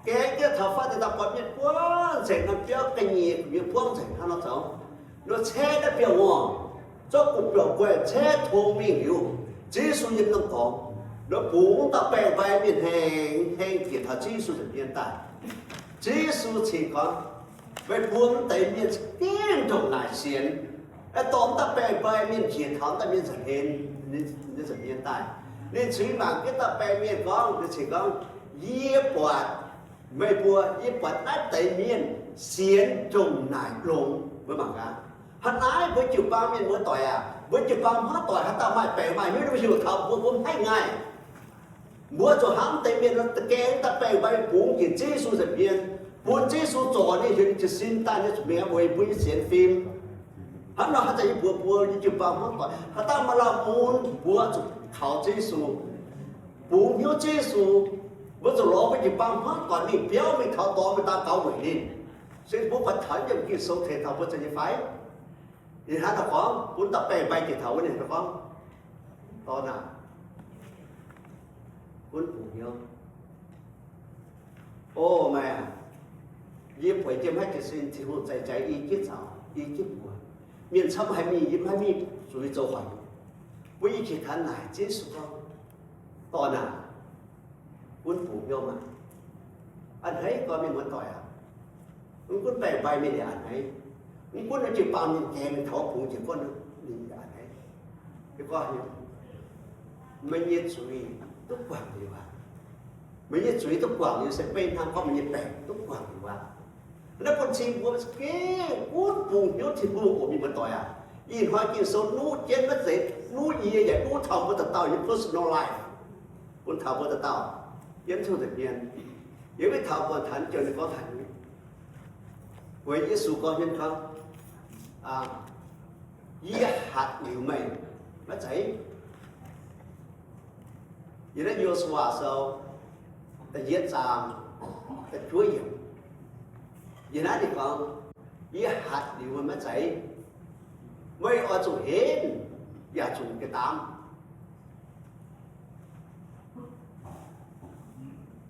Gengh jienv taux fatv deix daaih buatc mienh buangv nzengc, norm biauv ga'nyiec mienh buangv nzengc hnangv nor zoux. Ninh caeqv naaiv biauv-ngorh, zorqv gu'biouc guaih caeqv tong mingh liuz, Ziouv Yesu yiem norm dorngx, ninh bungx dauh baengc-mbaih mienh hengx heng bieqc taux Ziouv Yesu nza'hmien daaih. Ziouv Yesu cingx gorngv, meih mbuo mv deix mienh za'gengh ndongc naaic sienx, dorh dauh baengc-mbaih mienh njiec taux daaih mienh nza'hmien, mienh nza'hmien daaih. Ninh cingx mangc jienv dauh baengc mienh gorngv, ninh cingx gorngv, yie buatc meih mbuo, yie buatc naaiv deix mienh sienx ndongc naaic longx. Mbuo mangc gaax, hnangv naaiv mbuo jiu-baang mienh muoz-doic aac, mbuo jiu-baang hmuangv doic haaix dauh maaih baengc maaih hnyouv, mbuo hiuv taux mbuo, mbuo mv haih ngaih. Mbuo zuqc hnamv deix mienh gengh dauh baengc-mbaih mbuox njiec Ziouv Yesu nza'hmien, bun Ziouv Yesu zorc ninh, heuc ninh jiez sin daaih nyei zuqc mingh weic mbuo nyei sienx fim. Hnangv nor haaix zanc yie mbuox mbuo nyei jiu-baang hmuangv doic, haaix dauh maaih lamh mun mbuo zuqc Kaux Ziouv Yesu, bungx hnyouv Ziouv Yesu, mbuo zuqc lorz mbuo jiu-baang hmuangv doic mingh biauv mingh taux dorngx mingh daux gaux weic ninh. Se mbuo buatc taux yiem Ging-Sou tengx taux mbuo zeiz nyei fai? Ninh hnangv naaiv gorngv, bun dauh baeng-mbai jiex taux wuov, ninh hnangv naaiv gorngv, Dorn aah, gunv bungx hnyouv. O meih aac, yie bueix jienv maiv jiez sin, Tin-Hungh zai jai yie jienv zaux, yie jienv mbuox. Mienh camv haiz mingh, yie maiv mingh zuiz zoux hoic. Mbuo i qiex tanx naaic Ziouv Yesu gorngv, Dorn aah, gunv bungx hnyouv maah! A'hneiv gorngv mienh muoz-doic aac, mv gunv baeng-mbai mienh yaac a'hneiv. Mv gunv naaiv jiu-baang mienh gaengh taux bungx jiex guanh ninh yaac a'hneiv. Gorngv meih nyei zuiz duqv guangc liuz aqv. Meih nyei zuiz duqv guangc liuz se beiv hnangv gorngv meih nyei baengc duqv guangc liuz aqv. Naaiv bun cing mbuo za'gengh gunv bungx hnyouv Tin-Hungh oc, mienh muoz-doic aac. Ih hnoi Ging-Sou nuqv jienv maiv zeiz nuqv yie yaac nuqv taux mbuo dauh dauh nyei personal life, bun taux mbuo dauh dauh yiem Tin-Hungh nza'hmien. Yiem maiv taux buatc taux joux ninh gorngv taux nyei, weic Yesu gorngv hmien gorngv, Yie hatc liuz meih maiv zeiz? Yiem naaiv Yo^su^waa Sou da'yietv zaang da'juov yiemc. Yiem naaiv ninh gorngv, Yie hatc liuz meih maiv zeiz? Meih oix zuqc henv yaac zuqc ga'ndaamv.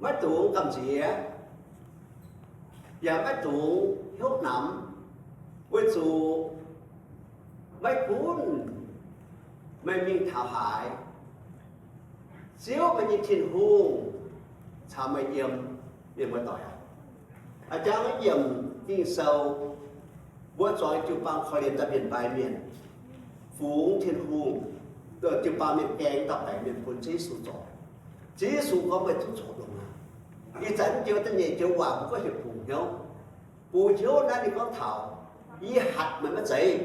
Maiv dungx gamh nziex, yaac maiv dungx hnyouv namx, weic zuqc maiv gunv meih mingh taux haaix, Ziouv meih nyei Tin-Hungh caux meih yiem. Mienh muoz-doic aac, a'jang yiemc Ging-Sou, mbuo zuangx jiu-baang korv-lienh daaih mienh mbai mienh, fungx Tin-Hungh, jiu-baang mienh gaeng dauh baeqc mienh bun Ziouv Yesu zorc. Ziouv Yesu gorngv meih duqv zorc longx aqv. Ih zanc joux da'nyeic joux waac mbuo gorngv heuc bungx hnyouv. Bungx hnyouv naaiv ninh gorngv taux, Yie hatc meih maiv zeiz?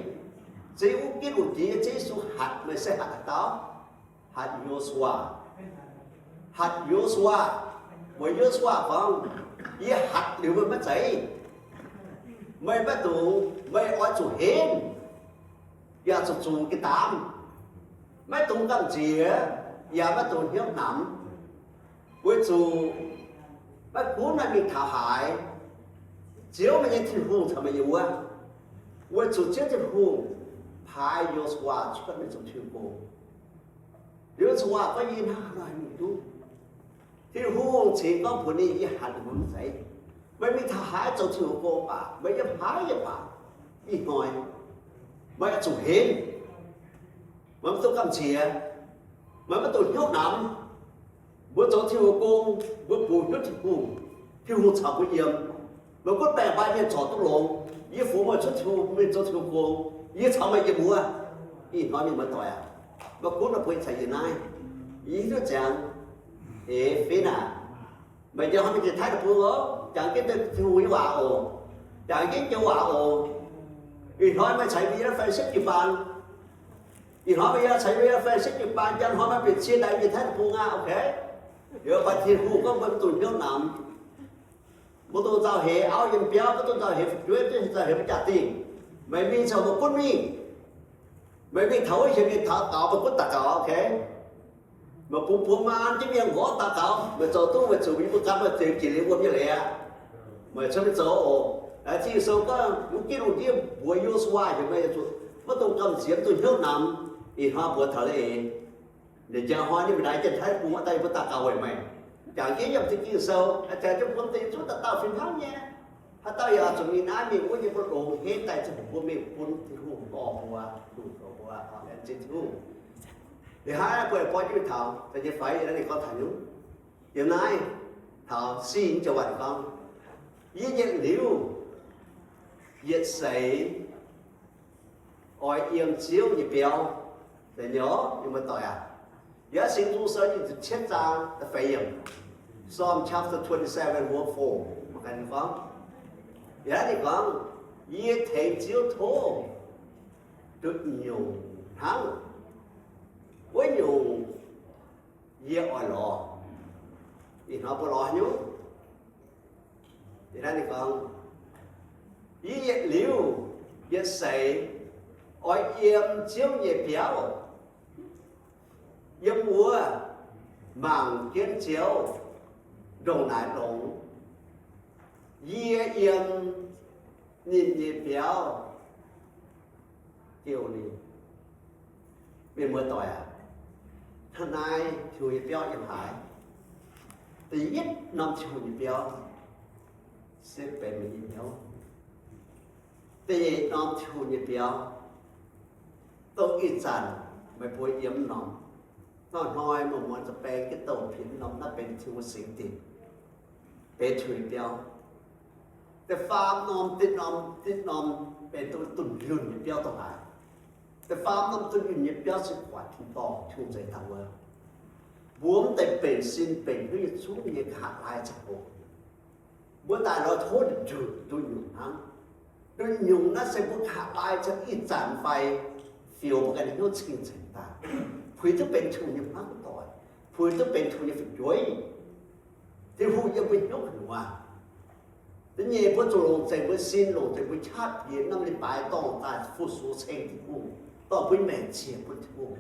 Se wuov Giduc Diex, Ziouv Yesu hatc meih se hatc haaix dauh? Hatc Yo^su^waa. Hatc Yo^su^waa. Weic Yo^su^waa gorngv, Yie hatc liuz meih maiv zeiz? Meih maiv dungx, meih oix zuqc henv, yaac zuqc zuqc ga'ndaamv. Maiv dungx gamh nziex, yaac maiv dungx hnyouv namx, weic zuqc maiv gunv meih mingh taux haaix, Ziouv meih nyei Tin-Hungh caux meih yiem wuov. Weic zuqc Ziouv Tin-Hungh paaiv Yo^su^waa cuotv mingh zoux Tin-Hungh gong. Yo^su^waa gorngv, Yie hnangv haaix nor mingh duqv? Tin-Hungh cingx gorngv mbuox ninh, Yie hatc liuz meih maiv zeiz. Meih mingh taux haaix zoux Tin-Hungh gong baac, meih yiem haaix yaac baac, ih hnoi meih oix zuqc henv. Meih maiv dungx gamh nziex. Meih maiv dungx hnyouv namx. Mbuo zoux Tin-Hungh gong, mbuo bungx hnyouv Tin-Hungh, Tin-Hungh caux mbuo yiem. Meih gunv baeng-mbai mienh zorc duqv longx, yie fungx meih cuotv Tin-Hungh mingh zoux Tin-Hungh gong, yie caux meih yiem wuov. Ih hnoi mienh muoz-doic aac, meih gunv meih bueix caux yie naaiv, yie hiuv duqv ziangx eix fai naaic. Meih njang hnoi mingh jiex Taiv Deic-Bung oc, jangx jienv Tin-Hungh nyei waac oc, jangx jienv joux waac oc. Ih hnoi meih caux yie fai setv jiu-baang, ih hnoi meih yaac caux yie fai setv jiu-baang, njang hnoi meih bieqc cie daaih jiex Taiv Deic-Bung aqv, oc. Liuz fai Tin-Hungh gorngv mbuo maiv dungx hnyouv namx. Mbuo dungx nzauh heix auv yiem biauv, maiv dungx nzauh heix fu'jueiv, maiv dungx nzauh heix mbuo jaa-dingh. Meih mingh ziouc meih gunv mingh. Meih mingh taux wuov hienx mingh taux gaux, meih gunv daux gaux, oc. Meih bungx buoz maan jienv mienh nqorngv daux gaux, meih zoux duqv, meih zuqc yie mbuo gan meih zeix jiex liuz wuom nyei leiz aqv. Meih cuotv mingh zoux oc. Laengz zingh Ging-Sou gorngv, mv ginv lungh ndiev mbuox Yo^su^waa heuc meih zuqc maiv dungx gamh nziex, maiv dungx hnyouv namx. Ih hnoi mbuox taux leiz-eix, ninh njang hnoi ninh mingh naaiv jienv Taiv Deic-Bung daaih, yie mbuo daux gaux weic meih. Jangx jienv yiem Ging-Sou, jangx jienv bun deix zungv dauh dauh fih hnangv nyei. Haaix dauh yaac zuqc mingh naaiv mingh wuov nyei, mbuo longx henv daaih zuqc mbuo mingh bun Tin-Hungh dorh mbuo, Tin-Hungh dorh mbuo, laengz zingh Tin-Hungh. Liuz hnangv naaiv mbuo borv jienv mingh taux, da'nyeic fai yiem naaiv ninh gorngv taux nyungc, yiem naaiv taux sin joux waac gorngv, yie yietc liuz yietc seix oix yiem Ziouv nyei biauv. Da'nyeic, mienh muoz-doic aac, yiem Singx Nzung Sou nyic ziepc cietv zaang da'feix yiemc, Psalm chapter twenty-seven, verse four, mangc gaax ninh gorngv, yiem naaiv ninh gorngv, Yie tengx Ziouv tov duqv nyungc hnangv. Wuov nyungc yie oix lorz. Ih hnoi mbuo lorz haaix nyungc? Yiem naaiv ninh gorngv, yie yietc liuz yietc seix oix yiem Ziouv nyei biauv. yiem wuov mangc jienv Ziouv ndongc naaic longx. Yie yiem ninh nyei biauv jouh ninh. Mienh muoz-doic aac, hnangv naaiv Tin-Hungh nyei biauv yiem haaix? Da'yietv norm Tin-Hungh nyei biauv se benx meih nyei hnyouv. Da'nyeic norm Tin-Hungh nyei biauv, dongh ih zanc meih mbuo yiem norm. Hnoi-hnoi meih mbuo zuqc baeng jienv douh piex norm, naaiv benx Tin-Hungh singx dinc, benx Tin-Hungh nyei biauv. Da'faam norm, ditv norm, ditv norm benx dunh yunh nyei biauv dongh haaix? Da'faam norm dunh yunh nyei biauv se guatc tin-dorngh, Tin-Hungh zeix daaih wuov. Mbuo mv deix benx sin benx hnyouv nyei zungv nyei nqa'haav laai ziangh hoc. Mbuo daaih lorz tov njuqc nduqc nyungc hnangv. Nduqc nyungc naaiv se mbuo nqa'haav laai ziangh ih zanc fai fioux mbuo ganh nyei hnyouv cing-nzengc daaih, puix duqv benx Tin-Hungh nyei hmuangv doic, puix duqv benx Tin-Hungh nyei fu'jueiv. Tin-Hungh yiem mbuo hnyouv gu'nyuoz. Da'nyeic mbuo zuqc longc nzengc mbuo sin, longc nzengc mbuo qaqv piex norm leiz-baaix dorngh daaih fu-sux ceng Tin-Hungh, dorh mbuo nyei maengc ziec bun Tin-Hungh.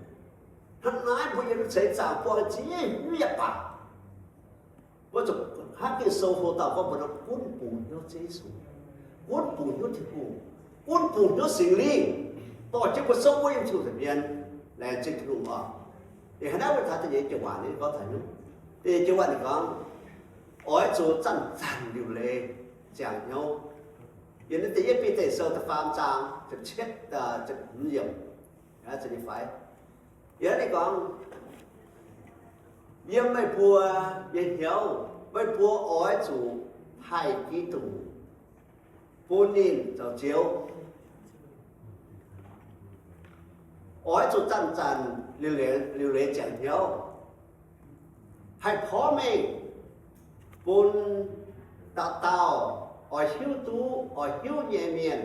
Hnangv naaiv mbuo yiem seix zaangc buangh ziex nyungc yaac baac, mbuo zuqc hnangv Ging-Sou hlo dauh gorngv mbuo nor, gunv bungx hnyouv Ziouv Yesu, gunv bungx hnyouv Tin-Hungh, gunv bungx hnyouv Singx Lingh, dorh jienv mbuo souv wuov yiem Tin-Hungh nza'hmien. Laengz zingh Tin-Hungh oc. Ih hnoi naaiv mbuo taux da'nyeic joux waac ninh gorngv taux hnyouv. Da'nyeic joux waac ninh gorngv, oix zuqc zanc-zanc liuc leiz ziangh hnyouv. Yiem naaiv Da'yietv Bide Sou da'faam zaang ziepc cietv, ziepc hmz yiemc, fai yiem naaiv ninh gorngv, yiem meih mbuo nyei hnyouv, meih mbuo oix zuqc haih Giduc, bun ninh zoux Ziouv. Oix zuqc zanc-zanc liuc leiz, liuc leiz ziangh hnyouv, haih porv mengh bun dauh dauh oix hiuv duqv, oix hiuv nyei mienh,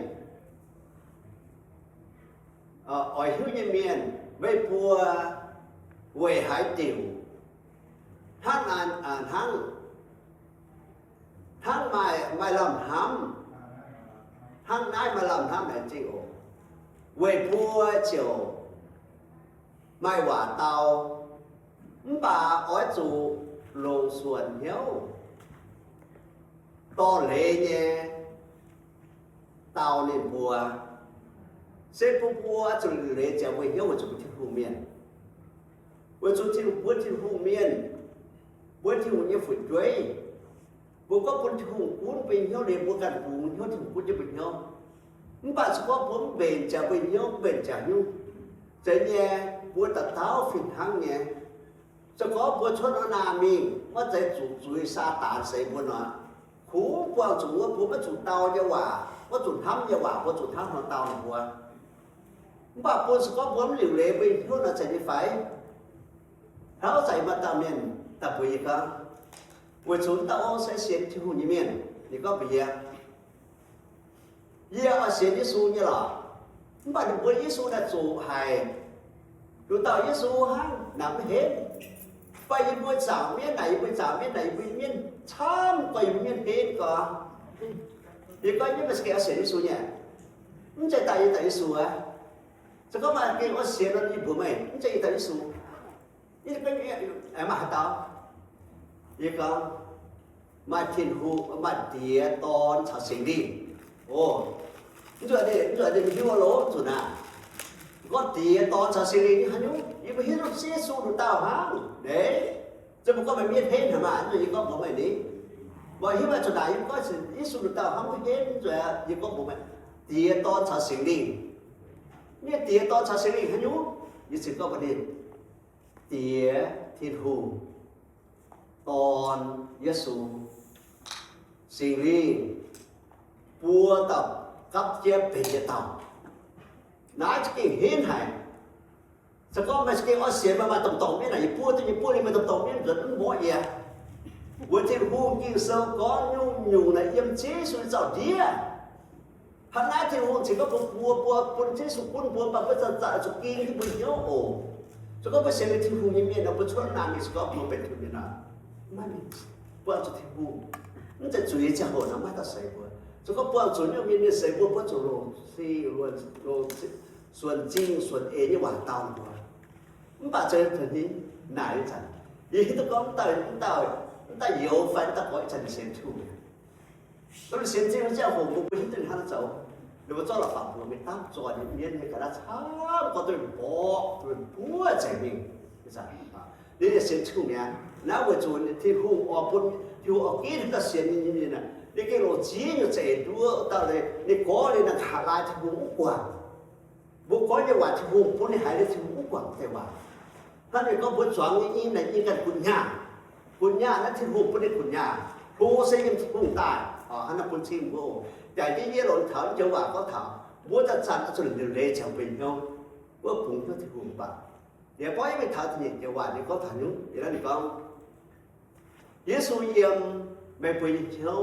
oix hiuv nyei mienh, meih mbuo weic haaix diuc hnangv, hnangv, hnangv maaih, maaih lamh hnamv, hnangv naaiv maaih lamh hnamv laengz zingh oc, weic mbuo ziouc maaih waac dau. Mv baac oix zuqc longc suonc hnyouv dorh leiz nyei dau ninh mbuo. Se bun mbuo zuqc liuc leiz ziangx mbuo hnyouv weic zuqc mbuo Tin-Hungh mienh, weic zuqc Tin-Hungh, mbuo Tin-Hungh mienh, mbuo Tin-Hungh nyei fu'jueiv. Mbuo gorngv bun Tin-Hungh gunv mbuo nyei hnyouv liuz, mbuo ganh bungx hnyouv Tin-Hungh gunv jienv mbuo hnyouv. Mv baac se gorngv mbuo mv mbenc ziangx mbuo nyei hnyouv, mv mbenc ziangx hnyouv, zeiz nyei, mbuo dauh dauh fih hnangv nyei. Se gorngv mbuo cuotv norm naamh mingh, maiv zeiz zuqc zuiz Saadaan seix mbuo nor, kungx buangh zuqc wuov, mbuo maiv zuqc dau nyei waac, maiv zuqc hnamv nyei waac, mbuo zuqc hnamv nor dau ninh mbuo. Mv baac bun se gorngv mbuo mv liuc leiz mbuo nyei hnyouv nor, zeiz nyei fai? Hlauv zaqc maaih dauh mienh daaih mbuox yie gorngv, weic zuqc dauh ong se sienx Tin-Hungh nyei mienh. Ninh gorngv mbuox yie, yie oix sienx Yesu nyei lorqc. Mv baac ninh mbuo Yesu naaiv zuqc haic. Nduqc dauh Yesu hnangv naaic mv henv. Mv baac yie mbuo zaangc mienv naaic, yie mbuo zaangc mienv naaic, yie mbuo mienv camv gorx, yie mbuo mienv henv gorx. Yie gorngv yie maiv zeiz gengh oix sienx Yesu nyei. Mv zeiz daaih yie dauh Yesu aqv. Se gorngv maaih gengh oix sienx nor, yie mbuox meih, mv zeiz yie dauh Yesu. Yie maaih haaix dauh? Yie gorngv, maaih Tin-Hungh, maaih Diex, Dorn caux Singx Lingh. O, mv zuqc ninh, mv zuqc ninh hiuv loz mv zuqc naaic. Gorngv Diex, Dorn caux Singx Lingh nyei haaix nyungc? Yie mbuo hiuv duqv Yesu nduqc dauh hnangv. Neic, se mbuo gorngv meih mienv henv haic maah, mv zuqc yie gorngv mbuox meih ni. Meih hiuv maaih zuqc naaic, yie mbuo gorngv Yesu nduqc dauh hnangv mv henv, mv zuqc yie gorngv mbuox meih, Diex, Dorn caux Singx Lingh. Mienh Diex, Dorn caux Singx Lingh haaix nyungc? Yie cingx gorngv mbuox ninh, Diex Tin-Hungh, Dorn Yesu, Singx Lingh, buo dauh gapv jienv benx yietc dauh. Naaiv za'gengh henv haic. Se gorngv meih za'gengh oix sienx, meih maaih domh dorngc mienv naaic, yie buov duqv nyei, buov liuz meih domh dorngc mienv nzuonx mv mborqv yie. Weic Tin-Hungh Ging-Sou gorngv nyungc-nyungc naaic yiem Yesu nyei zaux-ndiev. Hnangv naaiv Tin-Hungh cingx gorngv mbuo, mbuo, mbuo bun Yesu gunv mbuo, mv baac mbuo zanc-zanc zuqc ging jienv mbuo hnyouv oc. Se gorngv mbuo sienx liuz Tin-Hungh nyei mienh nor, mbuo cuotv naamh mingh se gorngv mbuo benx Tin-Hungh mienh nor, mv baac zuqc Tin-Hungh, mv zeiz zuiz ziangh hoc nor maiv dauh seix mbuo. Se gorngv buangh zuqc nyungc mienh, mienh seix mbuo, mbuo zuqc longc, longc suonc zingh suonc eix nyei waac dau mbuo. Mv baac zoux haaix nyungc naaic ih zanc, yie hiuv duqv gorngv mv dauh, mv dauh, mv dauh youz fai mv dauh gorx ih zanc ninh sienx Tin-Hungh mi'aqv. Ninh sienx Tin-Hungh ziangh hoc mbuo, mbuo hiuv duqv ninh hnangv naaiv zoux. Ninh mbuo zorqv la'fapc mbuox mingh dapv zoih nyei mienv nyei ga'naaiv camv gorngv duqv mborqv, duqv buov nzengc mingh. Ninh sienx Tin-Hungh mi'aqv. Naaiv weic zuqc Tin-Hungh oix bun, Tin-Hungh oix ginv haaix dauh sienx ninh nyei mienh aah, ninh gengh longc ziex nyungc za'eix nduov dauh leiz, ninh gorngv liuz naaic nqa'haav laai Tin-Hungh mv guangc. Mbuo gorngv nyei waac Tin-Hungh bun ninh haiz liuz Tin-Hungh mv guangc deix waac. Hnangv ninh gorngv mbuo zuangx nyei i naaic, yie ganh gu'nyaah. Gu'nyaah naaiv Tin-Hungh bun ninh gu'nyaah. Hlo se yiem Tin-Hungh daaih. Hnangv naaiv bun cing mbuo oc. Jaax jienv yie longx taux joux waac gorngv taux mbuo zanc-zanc oix zuqc liuc leiz ziangx mbuo nyei hnyouv, wuov bungx hnyouv Tin-Hungh mv baac. Liuz gorngv yie mingh taux da'nyeic joux waac ninh gorngv taux haaix nyungc, yie hnamv ninh gorngv, Yesu yiem meih mbuo nyei hnyouv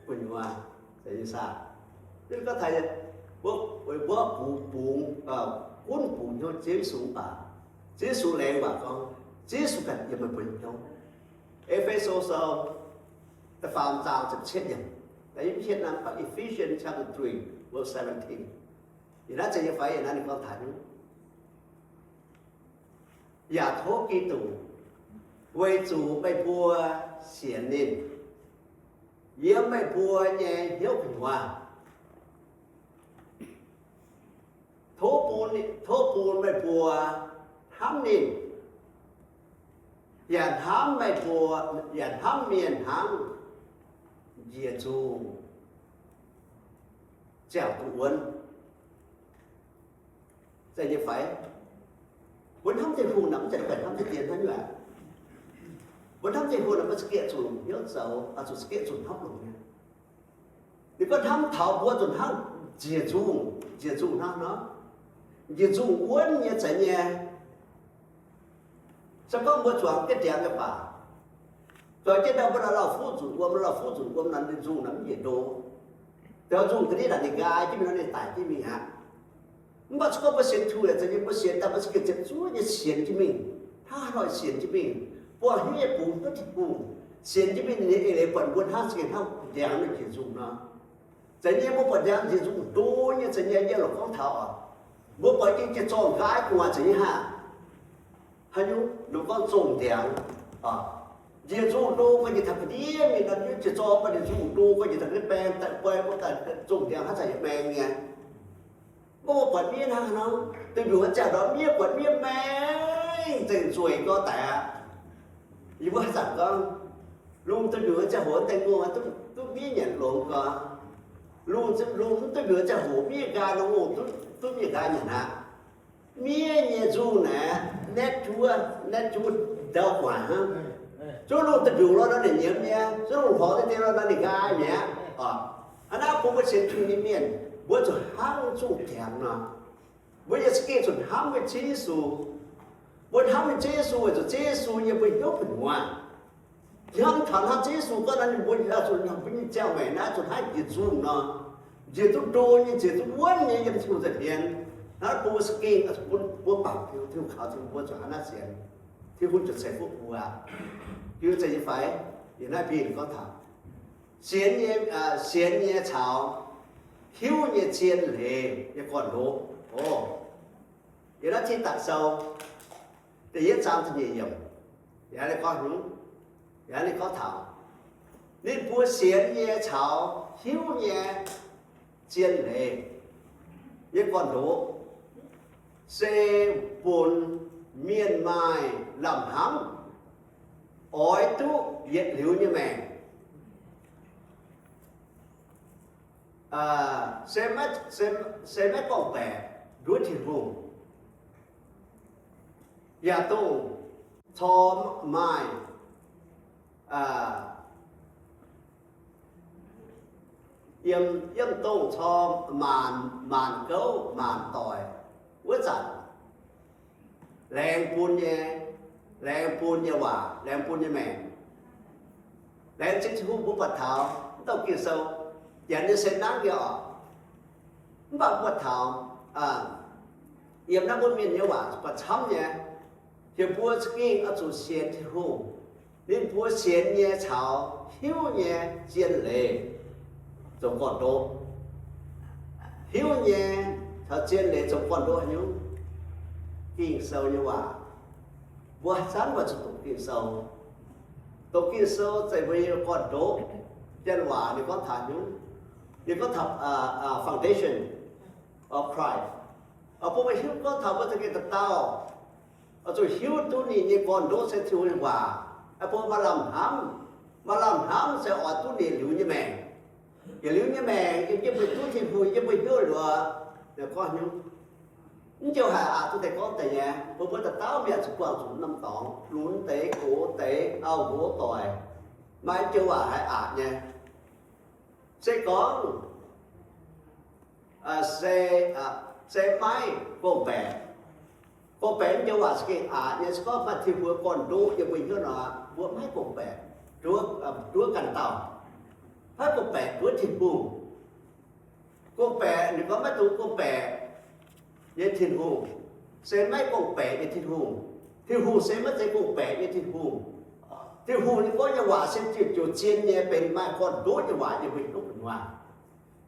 gu'nyuoz. Gorngv taux mbuo bungx, gunv bungx hnyouv Ziouv Yesu mv baac, Ziouv Yesu laengz waac gorngv, Ziouv Yesu ganh yiem meih mbuo nyei hnyouv. E^fe^so Sou da'faam zaang ziepc cietv yiemc, Ephesians chapter three, verse seventeen. Yie naaiv zeiz nyei fai, yie naaiv ninh gorngv taux nyungc. Yaac tov Giduc, weic zuqc meih mbuo sienx ninh, yiem meih mbuo nyei hnyouv gu'nyuoz, tov bun, tov bun meih mbuo hnamv ninh, yaac hnamv meih mbuo, yaac hnamv mienh hnangv njiec nzungh ziangh duqv wuonv. Zeiz nyei fai? Mbuo hnamv Tin-Hungh naaic mv zeiz hnamv deix dien hnangv nyungc aqv. Mbuo hnamv Tin-Hungh naaic mbuo za'gengh zuqc hnyouv zoux, zuqc za'gengh zuqc hnamv longx nyei. Ninh gorngv hnamv taux mbuo zuqc hnangv njiec nzungh, njiec nzungh hnangv nor, njiec nzungh wuonv nyei zeiz nyei. Se gorngv mbuo zuangx jienv ndiangx nyei baac, zuangx jienv ndau mbuo nor lauh fuqv nzunc wuom, lauh fuqv nzunc wuom nor, ninh nzungh naaic mv njiec ndo. Deix nzungh ga'ndiev naaic ninh nqaai jienv mingh nor, ninh daic jienv mingh aqv. Mv baac se gorngv mbuo sienx Tin-Hungh yaac zeiz nyei, mbuo sienx daaih mbuo za'gengh ziepc zuoqv nyei sienx jienv mingh, hnangv haaix nor sienx jienv mingh, buangh hnyouv nyei bungx hnyouv Tin-Hungh, sienx jienv mingh ninh nyei eix leiz buatc mbuo hnangv za'gengh hnangv ndiangx njiec nzungh nor. Zeiz nyei mbuo buatc ndiangx njiec nzungh ndo nyei, zeiz nyei yie lorqc gorngv taux oc, mbuo buatc jienv jiex zorngh nqaai gu'nguaaz zeiz nyei haah. Haaix nyungc ninh gorngv zongh ndiangx, njiec nzungh ndo guai njiec taux ga'ndiev mingh nor, jiex zorngh guai njiec nzungh ndo guai njiec taux ga'ndiev baeng daaih, guai mbuo daaih zongh ndiangx hnangv zanc yietc maeng nyei. Mbuo buatc miev hnangv nor, duih mbiungc wuov ziangh nor, miev buatc miev maeng nzengc nzueic gau daic aqv. Yie mbuo haaix zanc gorngv, lungh duih mbiungc wuov ziangh hoc dengh ngongh duqv miev nyanc longx gau. Lungh, lungh mv duih mbiungc wuov ziangh hoc miev nqaai nor, ngongh duqv miev nqaai nyanc aqv. Miev nyei nzungh naaic, naetv juv, naetv juv ndau gu'nguaaic hnangv. Zuov lungh duih mbiungc lorh nor ninh nyiemz nyei, zuov lungh hlorx deix deix lorh nor ninh nqaai mi'aqv. Hnangv naaiv bun mbuo sienx Tin-Hungh nyei mienh, mbuo zuqc hnamv zungh ndiangx nor. Mbuo yaac za'gengh zuqc hnamv meih Ziouv Yesu. Mbuo hnamv meih Ziouv Yesu weic zuqc Ziouv Yesu yiem mbuo hnyouv gu'nyuoz. Hnamv taux hnangv Ziouv Yesu gorngv naaiv, ninh mbuo zuqc hnamv mbuo nyei ziangh maengc naaiv zuqc hnangv njiec nzungh nor, njiec duqv ndo nyei, njiec duqv wuonv nyei yiem Tin-Hungh nza'hmien. Hnangv naaiv bun mbuo za'gengh bun mbuo bangc Tin-Hungh, kaux Tin-Hungh, mbuo zuqc hnangv naaiv sienx, Tin-Hungh ziouc ceix fuqv mbuo aqv. Hiuv zeiz nyei fai? Yiem naaiv Bienh gorngv taux sienx nyei, sienx nyei caux hiuv nyei zien leiz nyei gorn-ndoqv. O, yiem naaiv Tin-Datc Sou da'yietv zaang da'nyeic yiemc, yaac ninh gorngv hnyouv, yaac ninh gorngv taux ninh mbuo sienx nyei caux hiuv nyei zien leiz nyei gorn-ndoqv se bun mienh maaih lamh hnamv oix duqv yietc liuz nyei maengc. Se maiv gorngv-baeqc nduov Tin-Hungh, yaac dongh corc maaih, yiem, yiem dongh corc maanc, maanc gouv maanc doic wuov zanc, laengz bun nyei, laengz bun nyei waac, laengz bun nyei maengc, laengz zingh Tin-Hungh. Mbuo buatc taux mv dauh Ging-Sou, janx nyei se nangv nyei oc. Mv baac mbuo buatc taux yiem naaiv mbuo mienh nyei waac buatc camv nyei, heuc mbuo za'gengh oix zuqc sienx Tin-Hungh. Ninh mbuo sienx nyei caux hiuv nyei zien leiz zoux gorn-ndoqv. Hiuv nyei caux zien leiz zoux gorn-ndoqv haaix nyungc? Ging-Sou nyei waac. Mbuo zanv oix zuqc doqc Ging-Sou. Doqc Ging-Sou zeiz mbuo nyei gorn-ndoqv. Janx waac ninh gorngv taux nyungc, ninh gorngv taux foundation of Christ. Bun mbuo hiuv gorngv taux mbuo za'gengh dauh dauh oix zuqc hiuv duqv ninh nyei gorn-ndoqv se Tin-Hungh nyei waac. Bun maaih lamh hnamv, maaih lamh hnamv se oix duqv ninh liuz nyei maengc. Yietc liuz nyei maengc yiem jienv mbuo duqv Tin-Hungh yiem mbuo hnyouv liuz, gorngv nyungc, mv jouh haic aqc duqv deix gorngv deix nyei, mbuo mbuo dauh dauh mienh zuqc buangh zuqc norm dorngx, lunx deix, gox deix, auv-nqox doic, maaih joux waac haih aqc nyei. Se gorngv se, se maiv gorngv-baeqc. Gorngv-baeqc mv joux waac za'gengh aqc nyei. Se gorngv maaih Tin-Hungh gorn-ndoqv yiem mbuo hnyouv nor, mbuo maiv gorngv-baeqc, nduov ganh dauh, maiv gorngv-baeqc nduov Tin-Hungh. Gorngv-baeqc ninh gorngv maiv dungx gorngv-baeqc nyei Tin-Hungh, se maiv gorngv-baeqc nyei Tin-Hungh. Tin-Hungh se maiv zeiz gorngv-baeqc nyei Tin-Hungh. Tin-Hungh ninh gorngv nyei waac se ziouc zien nyei, benx maaih gorn-ndoqv nyei waac yiem mbuo hnyouv gu'nyuoz.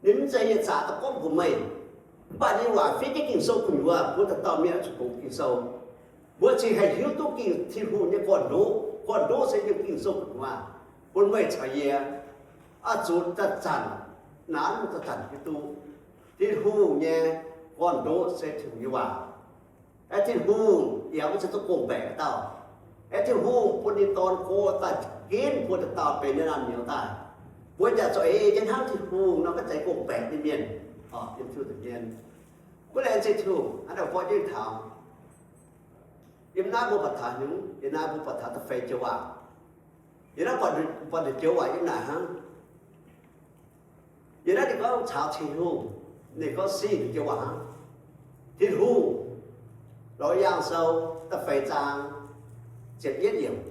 Ninh mv zeiz yietc zaqc daaih gorngv mbuox meih, mv baac ninh nyei waac fiev jienv Ging-Sou gu'nyuoz, mbuo dauh dauh mienh oix zuqc doqc Ging-Sou. Mbuo cingx haih hiuv duqv Ging, Tin-Hungh nyei gorn-ndoqv. Gorn-ndoqv se yiem Ging-Sou gu'nyuoz. Bun meih caux yie oix zuqc zanc-zanc nanv, zanc-zanc hiuv duqv Tin-Hungh nyei gorn-ndoqv se Tin-Hungh nyei waac. Aeqv, Tin-Hungh yaac maiv zeiz duqv gorngv-baeqc dauh. Aeqv, Tin-Hungh bun ninh Dorn go daaih ginv mbuo dauh dauh benx ninh naamh nyouz daaih. Mbuo jaax zoux ei jienv hnangv Tin-Hungh nor, maiv zeiz gorngv-baeqc nyei mienh, yiem Tin-Hungh mienh. Mbuo laengz zingh Tin-Hungh hnangv naaiv mbuo borqv jienv taux. Yiem naaiv mbuo buatc taux nyungc, yiem naaiv mbuo buatc taux da'feix joux waac. Yiem naaiv buatc nduqc joux waac yiem naaic hnangv. Yiem naaiv ninh gorngv caux Tin-Hungh, ninh gorngv singx nduqc joux waac hnangv. Tin-Hungh, Loz-Yaangh Sou da'feix zaang ziepc yietv yiemc.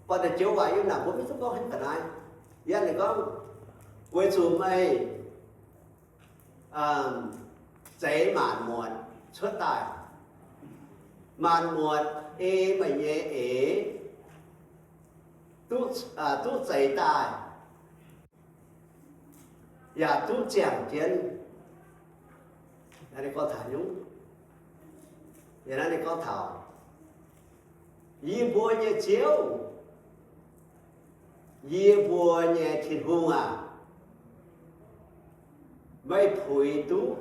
Buatc nduqc joux waac yiem naaic mbuo maiv duqv gorngv hnangv ga'naaiv. Yiem naaiv ninh gorngv, weic zuqc meih zeix maanc muotc cuotv daaih. Maanc muotc ei meih nyei eix duqv zeix daaih, yaac duqv ziangh jienv. Naaiv ninh gorngv taux nyungc, yiem naaiv ninh gorngv taux yie mbuo nyei Ziouv, yie mbuo nyei Tin-Hungh aac, meih puix duqv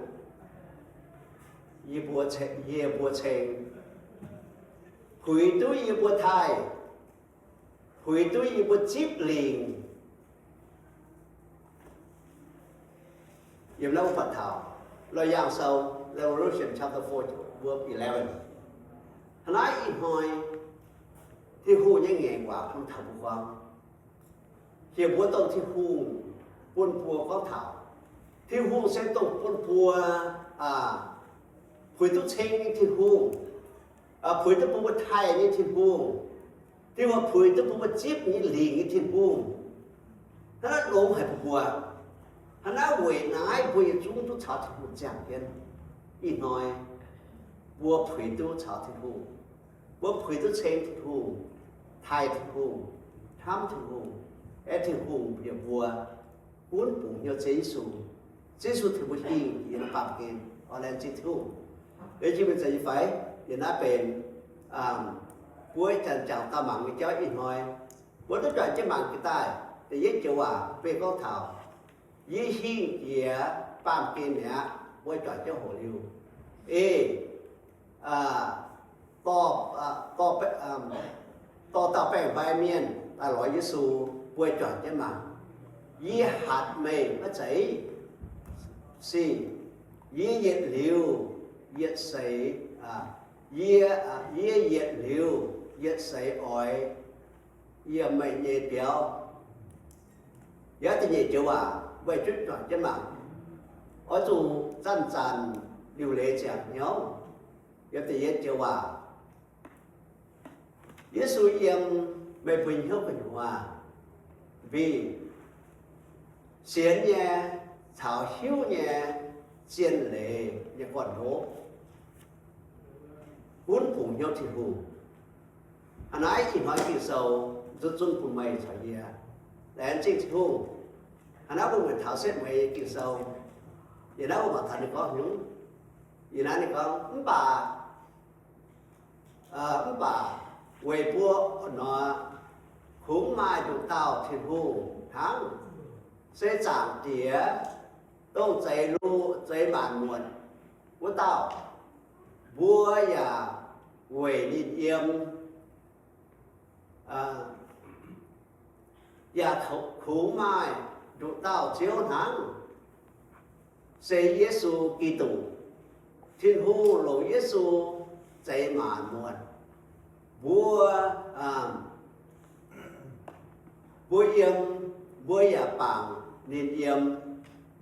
yie mbuo, yie mbuo ceng, puix duqv yie mbuo taaih, puix duqv yie mbuo zipv lingc. Yiem naaiv mbuo buatc taux Loz-Yaangh Sou, Revelation chapter four, verse eleven. Hnangv naaiv ih hnoi Tin-Hungh nyei ngaengc waac bun taux mbuo gorngv, heuc mbuo dongh Tin-Hungh bun mbuo gorngv taux. Tin-Hungh se dongh bun mbuo puix duqv ceng nyei Tin-Hungh, puix duqv bun mbuo taaih nyei Tin-Hungh, Tin-Hungh puix duqv bun mbuo zipv nyei lingc nyei Tin-Hungh. Hnangv naaiv longx haic bun mbuo. Hnangv naaiv weic naaiv mbuo yietc zungv duqv caux Tin-Hungh ziangh jienv. Ih hnoi mbuo puix duqv caux Tin-Hungh, mbuo puix duqv ceng Tin-Hungh, taaih Tin-Hungh, hnamv Tin-Hungh, aeqv, Tin-Hungh yiem mbuo gunv bungx hnyouv Ziouv Yesu. Ziouv Yesu tengx mbuo hingh jiex naaiv baamh gen. Oix laengz zingh Tin-Hungh. Yie jiex mingh zanc yie fai, yie naaiv benx buo janx jangc daaih mangc nyei jauv ih hnoi. Mbuo duqv juangc jienv mangc jiex daaih da'yietv joux waac beiv gorngv taux, yie hingh jiex baamh gen mi'aqv, mbuo juangc jienv hoqc liuz, ei, dorh dauh baengh fai mienh daaih lorz Yesu, mbuo juangc jienv mangc. Yie hatc meih maiv zeiz? Singx, yie yietc liuz yietc seix, yie, yie yietc liuz yietc seix oix yiem meih nyei biauv. Yiem da'nyeic joux waac, meih duqv juangc jienv mangc, oix zuqc zanc-zanc liuc leiz ziangx hnyouv. Yiem da'yietv joux waac, Yesu yiem meih mbuo hnyouv gu'nyuoz, mbiv sienx nyei caux hiuv nyei zien leiz nyei gorn-ndoqv, gunv bungx hnyouv Tin-Hungh. Hnangv naaiv ih hnoi Ging-Sou nzunc zunv bun meih caux yie. Laengz zingh Tin-Hungh. Hnangv naaiv mbuo muonc taux setv mueiz nyei Ging-Sou. Yie naaiv mbuo mangc taux ninh gorngv nyungc. Yie naaiv ninh gorngv, mv baac, mv baac weic mbuo nor, kungx maaih nduqc dauh Tin-Hungh hnangv, se Zaangc Diex, dongh zeix lu-, zeix maanc muotc wuov dauh. Mbuo yaac weic ninh yiem, yaac kungx maaih nduqc dauh Ziouv hnangv, se Yesu Giduc. Tin-Hungh longc Yesu zeix maanc muotc. Mbuo, mbuo yiem, mbuo yaac bangc ninh yiem.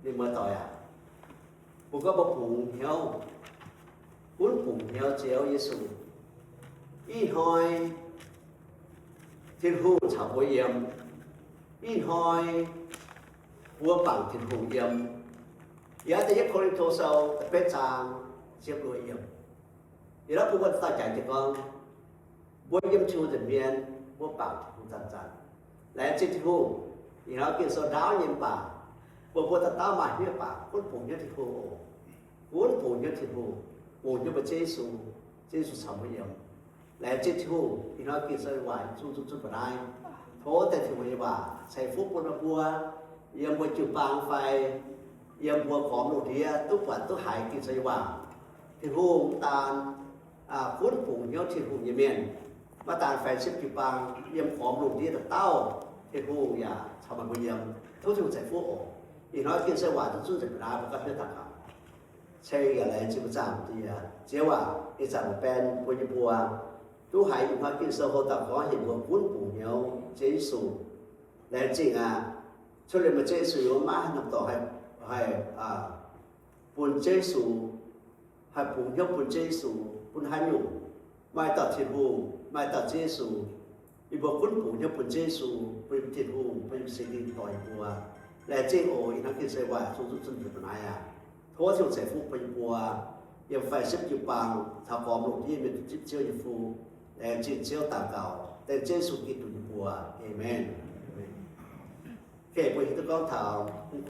Ninh muoz-doic aac, mbuo gorngv mbuo bungx hnyouv, gunv bungx hnyouv Ziouv Yesu, ih hnoi Tin-Hungh caux mbuo yiem. Ih hnoi mbuo bangc Tin-Hungh yiem. Yiem da'yietv Ko^lin^to Sou da'betv zaang ziepc luoqc yiemc, ih hnoi bun mbuo dauh jaaix jiez gorngv, mbuo yiem Tin-Hungh nza'hmien, mbuo bangc Tin-Hungh zanc-zanc. Laengz zingh Tin-Hungh, ih hnoi Ging-Sou ndaauv nyei mv baac, mbuo, mbuo dauh dauh maaih hnyouv baac gunv bungx hnyouv Tin-Hungh oc. Gunv bungx hnyouv Tin-Hungh, bungx hnyouv mbuo Ziouv Yesu, Ziouv Yesu caux mbuo yiem. Laengz zingh Tin-Hungh, ih hnoi Ging-Sou nyei waac zungv, zungv, zungv ba'naaiv. Tov deix Tin-Hungh nyei waac ceix fuqv bun mbuo, yiem mbuo jiu-baang fai yiem mbuo gormx lungh ndiev duqv buatc duqv haiz Ging-Sou nyei waac. Tin-Hungh daan gunv bungx hnyouv Tin-Hungh nyei mienh, maiv daan faix-sepv jiu-baang, yiem gormx lungh ndiev dauh dauh, Tin-Hungh yaac caux meih mbuo yiem. Tov Tin-Hungh ceix fuqv oc. Ih hnoi Ging-Sou nyei waac zungv, zungv nzengc ba'naaiv, mbuo ganh hnyouv daux gaux. Ceng yaac laengz zingh mbuo Zaangc Diex. Ziouv aac, ih zanc mbuo baeng mbuo nyei mbuo duqv haiz ih hnoi Ging-Sou houx dauh gorngv heuc mbuo gunv bungx hnyouv Ziouv Yesu. Laengz zingh aqv. Cuotv liuz meih Ziouv Yesu, maiv haaix norm dorngx haih, haih bun Ziouv Yesu, haih bungx hnyouv bun Ziouv Yesu, bun haaix nyungc, maaih dauh Tin-Hungh, maaih dauh Ziouv Yesu. Yie mbuo gunv bungx hnyouv bun Ziouv Yesu, bun Tin-Hungh, bun Singx Lingh dorh yie mbuo. Laengz zingh oc. Ih hnoi Ging-Sou nyei waac zungv, zungv, zungv nzengc ba'naaiv aqv. Tov Tin-Hungh ceix fuqv bun yie mbuo yiem faix-sepv jiu-baang caux gormx lungh ndiev mienh duqv zipv Ziouv nyei fuqv. Laengz zingh Ziouv, daux gaux dengv Ziouv Yesu Giduc nyei mbuox. Aamen. Gengh mbuo hiuv duqv gorngv taux